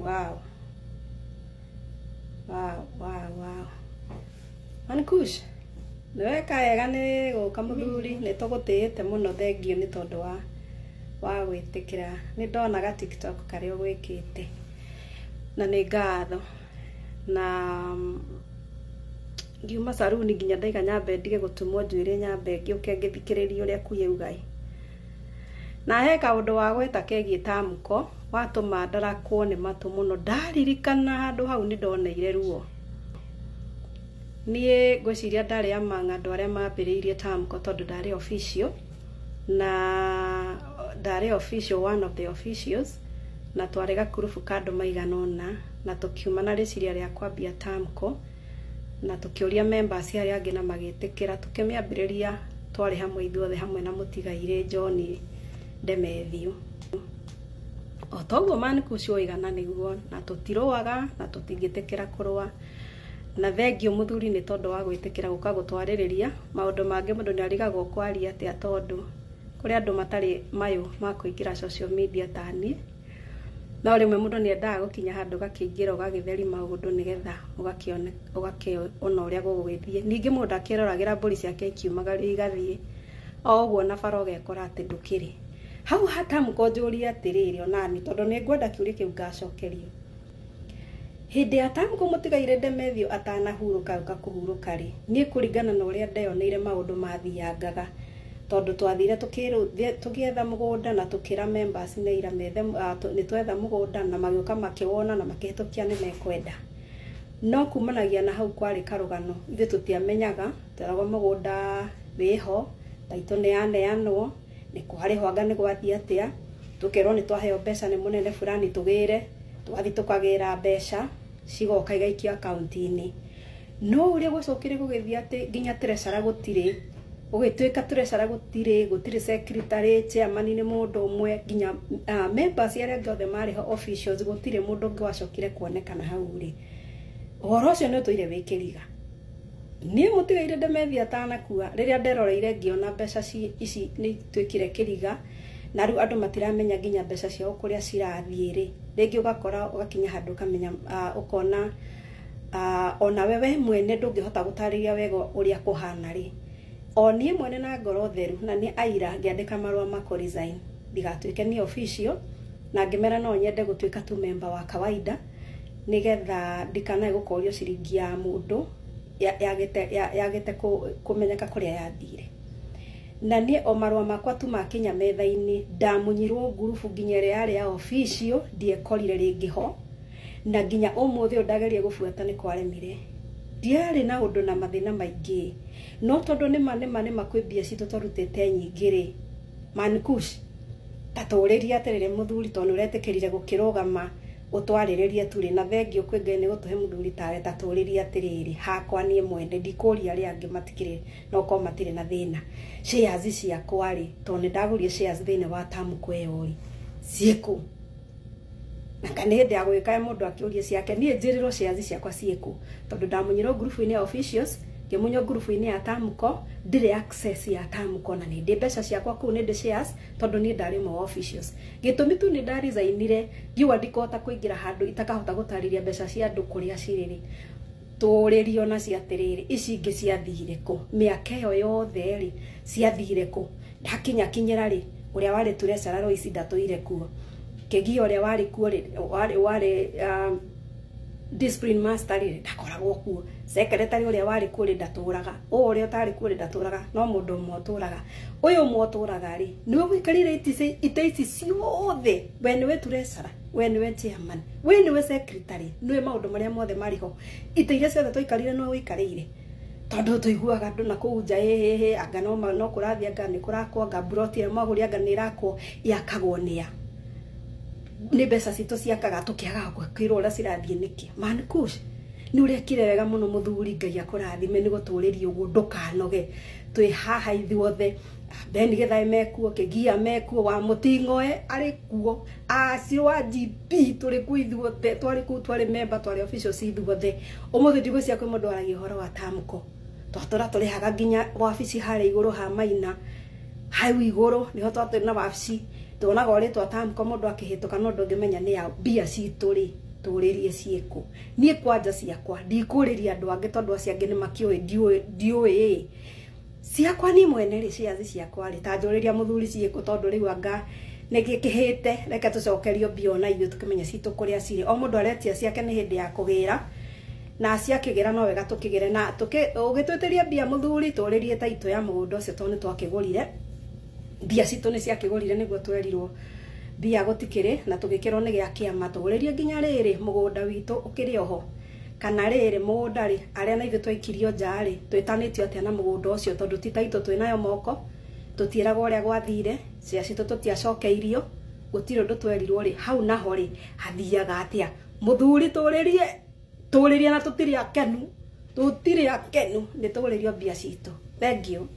Wow, wow, wow, wow. Mankush, nĩweka wega nĩ gũka mũthuri, nĩ tũgũtĩĩte mũno, thengiũ nĩ tondũ wa gwĩtĩkĩra. Nĩ ndonaga TikTok karĩa ũgwĩkĩte na nĩ ngatho. Na ngiuma saruni nginya ndaiga nyambe ndige gũtumwo njuĩrĩ, nyambe ngĩũke ngĩthikĩrĩrie ũrĩa kuya ugai. Na he kaũndũ wa gweta kegiĩ Tamko watũma ndarakwo nĩ matũ mũno. Ndaririkana handũ hau nĩ ndoneire ruo. Niĩ ngwĩciria ndarĩ among andũ arĩa mambĩrĩirie Tamko tondũ ndarĩ official, na ndarĩ official, one of the officials, na twarĩ gakurubu ka andũ maigana ũna, na tũkiuma na rĩciria rĩa kwambia Tamko, na tũkĩũria members arĩa angĩ na magĩtĩkĩra, tũkĩmĩambĩrĩria twarĩ hamwe ithuothe, hamwe na mũtigairĩ John Demethiũ. O toguo Mankush oigana nĩguo, na tũtirũaga na tũtingĩtĩkĩra kũrũa. Na thengiũ mũthuri nĩ tondũ wa gwĩtĩkĩra gũka gũtwarĩrĩria maũndũ mangĩ. Mũndũ nĩ arigagwo kwaria atĩa tondũ kũrĩ andũ matarĩ mayũ ma kũingĩra social media ta niĩ, no rĩmwe mũndũ nĩ endaga gũkinya handũ ũgakĩingĩra ũgagĩtheri maũndũ nĩgetha ũgakĩona ũrĩa gũgũgĩthiĩ. Ningĩ mũndũ akĩroragĩra mbũri ciake ikiumagario igathiĩ o ũguo na bara, ũgekora atĩ ndũkĩrĩ hau. Hatamko njũrie atĩrĩrĩ, onani tondũ nĩ ngwenda kĩũria kĩu ngacokerio. Hĩndĩ ya Tamko mũtigaire Demethiũ atanahurũka ũka kũhurũka rĩ, niĩ kũringana na ũrĩa ndeyoneire maũndũ mathiangaga, tondũ twathire tũgĩetha mũgũnda na tũkĩra members nĩ ira methe nĩ twetha mũgũnda, na magĩũka makĩwona na makĩhĩtũkia nĩ mekwenda. No kumanagia na hau kwarĩ karũgano, ithuĩ tũtiamenyaga, tweragwo mũgũnda wĩho, taitũ nĩ yaneanwo, nĩ kwarĩhwo, anga nĩ gwathiĩ atĩa, tũkerwo nĩ twaheo mbeca nĩ mũnene fulani tũgĩre, tũgathiĩ tũkagĩra mbeca cigoka igaikio akaunti-inĩ. No ũrĩa gwacokire gũgĩthiĩ atĩ nginya treasurer gũtirĩ, gũgĩtuĩka treasurer gũtirĩ, gũtirĩ secretary, chairman nĩ mũndũ ũmwe, nginya members arĩa angĩ othe marĩ ho officials, gũtirĩ mũndũ ũngĩ wacokire kuonekana hau rĩ. Ũhoro ũcio nĩ ũtũire wĩ kĩriga. Niĩ mũtigaire Demethi atanakua, rĩrĩa nderoreire ngĩona mbeca ici nĩ ituĩkire kĩriga, na rĩu andũ matiramenya nginya mbeca ciao kũrĩa cirathiĩ rĩ, rĩngĩ ũgakora ũgakinya handũ ũkamenya, ũkona onawe we mwene ndũngĩhota gũtarĩria wega ũrĩa kũhana rĩ. O niĩ mwene na ngoro theru na nĩ aira ngĩandĩka marũa ma kũ resign ndigatuĩke nĩ official, na ngĩmera no nyende gũtuĩka tu member wa kawaida nĩgetha ndikanae gũkorio ciringi ya mũndũ yagĩte kũmenyeka kũrĩa yathire. Na niĩ o marũa makwa tu makinya metha-inĩ, ndamunyirwo ngurubu nginya ĩrĩa yarĩ ya official, ndiekorire rĩngĩ ho, na nginya ũmũthĩ ũyũ ndageria gũbuata nĩ kwaremire. Ndiarĩ na ũndũ na mathĩna maingĩ, no tondũ nĩma nĩma nĩma kwĩ mbia citũ twarutĩte nyingĩ rĩ, Mankush, ta tũrĩrie atĩrĩrĩ mũthuri, tondũ nĩ ũretĩkĩrire gũkĩrũgama ũtwarĩrĩrie turĩ, na thengiũ kwĩ Ngai nĩ gũtũhe mũthuri tawe. Ta tũrĩrie atĩrĩrĩ, hakwa niĩ mwene, ndikũria arĩa angĩ matikĩrĩ no korwo matirĩ na thĩna, shares ciakwa rĩ, tondũ nĩ ndagũrire shares thĩinĩ wa Tamko ĩyo rĩ, ciĩkũ? Na kana hĩndĩ ya gwĩka mũndũ akĩũria ciake, niĩ njĩrĩrwo shares ciakwa ciĩkũ, tondũ ndamunyirwo ngurubu-inĩ ya officials, ngĩmunywo ngurubu-inĩ ya Tamko, ndirĩ access ya Tamko, na nĩ ndĩ mbeca ciakwa kũu, nĩ ndĩ shares, tondũ niĩ ndarĩ ũmwe wa officials. Gĩtũmi tu nĩ ndaresignire ngiuga ndikũhota kũingĩra handũ itakahota gũtarĩria mbeca cia andũ kũrĩa cirĩ rĩ. Tũrĩrio nacio atĩrĩrĩ, ici ingĩ ciathire kũ? Mĩaka ĩyo yothe rĩ, ciathire kũ? Ndakinya kinyĩra rĩ, ũrĩa warĩ treasurer Lois ndatũire kuo, Kĩgia ũrĩa warĩ kuo rĩ, warĩ discipline master rĩ, ndakoragwo kuo, secretary ũrĩa warĩ kuo rĩ, ndatũraga, ũũ ũrĩa ũtarĩ kuo rĩ, ndatũraga, no mũndũ ũmwe ũtũraga. Ũyũ ũmwe ũtũraga rĩ, nĩwe ũikarĩire itĩ ici ciothe. We nĩwe treasurer, we nĩwe chairman, we nĩwe secretary, nĩwe maũndũ marĩa mothe marĩ ho. Itĩ iria ciothe twaikarire nĩwe ũikarĩire, tondũ tũiguaga andũ na kũu nja ĩhĩhĩ, anga no kũrathiĩ, anga nĩ kũrakwo, anga mburoti ĩrĩa mwagũria anga nĩ ĩrakwo, yakagwo nĩa? Nĩ mbeca citũ ciakaga, tũkĩagaga kwĩrwo ũrĩa cirathiĩ nĩkĩ? Mankush, nĩ ũrekire wega mũno mũthuri, Ngai akũrathime nĩ gũtũrĩria ũguo, ndũkanoge. Twĩ haha ithuothe, Ben Githae mekuo, Kĩgia mekuo, wa Mũting'oe arĩ kuo, acio wa GP tũrĩ kuo ithuothe, twarĩ kũu, twarĩ member, twarĩ officials ithuothe. Ũmũthĩ ndigwĩciria kwĩ mũndũ waragia ũhoro wa Tamko. Twatũra tũrĩhaga nginya wabici harĩa igũrũ ha Maina, hau igũrũ nĩho twatũrĩ na wabici, tuonaga ũrĩtwa Tamko mũndũ akĩhĩtũka, no ndũngĩmenya nĩ ya mbia citũ rĩ. Tũrĩrie ciĩkũ. Niĩ kwanja ciakwa ndikũrĩria andũ angĩ tondũ acio angĩ nĩ makĩũĩ ndiũĩ ciakwa niĩ mwene rĩ, shares ciakwa rĩ, ta njũrĩria mũthuri ciĩkũ, tondũ rĩu anga nĩgĩkĩhĩte. Reke tũcokerio mbia ona ithuĩ tũkĩmenye citũ kũrĩa cirĩ. O mũndũ aretia ciake nĩ hĩndĩ ya kũgĩra, na ciakĩgĩra no wega tũkĩgĩre na ũgĩtwĩtĩria mbia mũthuri, tũrĩrie ta itũ ya mũgũnda ũcio tondũ nĩ twakĩgũrire mbia citũ, nĩ ciakĩgũrire nĩguo twerirwo mbia gũtikĩrĩ na tũgĩkĩrwo nĩ gĩa kĩama. Tũgũrĩrie nginya rĩrĩ mũgũnda witũ ũkĩrĩ oho, kana rĩrĩ mũgũnda rĩ, arĩa na ithuĩ twaikirio nja rĩ, twĩtanĩtio atĩa na mũgũnda ũcio, tondũ ti taitũ twĩnayo moko, tũtiĩragwo ũrĩa gwathire, cia citũ tũtiacokeirio, gũtirĩ ũndũ twerirwo rĩ, hau naho rĩ hathiaga atĩa? Mũthuri tũrĩrie, tũrĩrie na tũtirĩ akenu, tũtirĩ akenu, nĩ tũrĩrio mbia citũ. Thank you.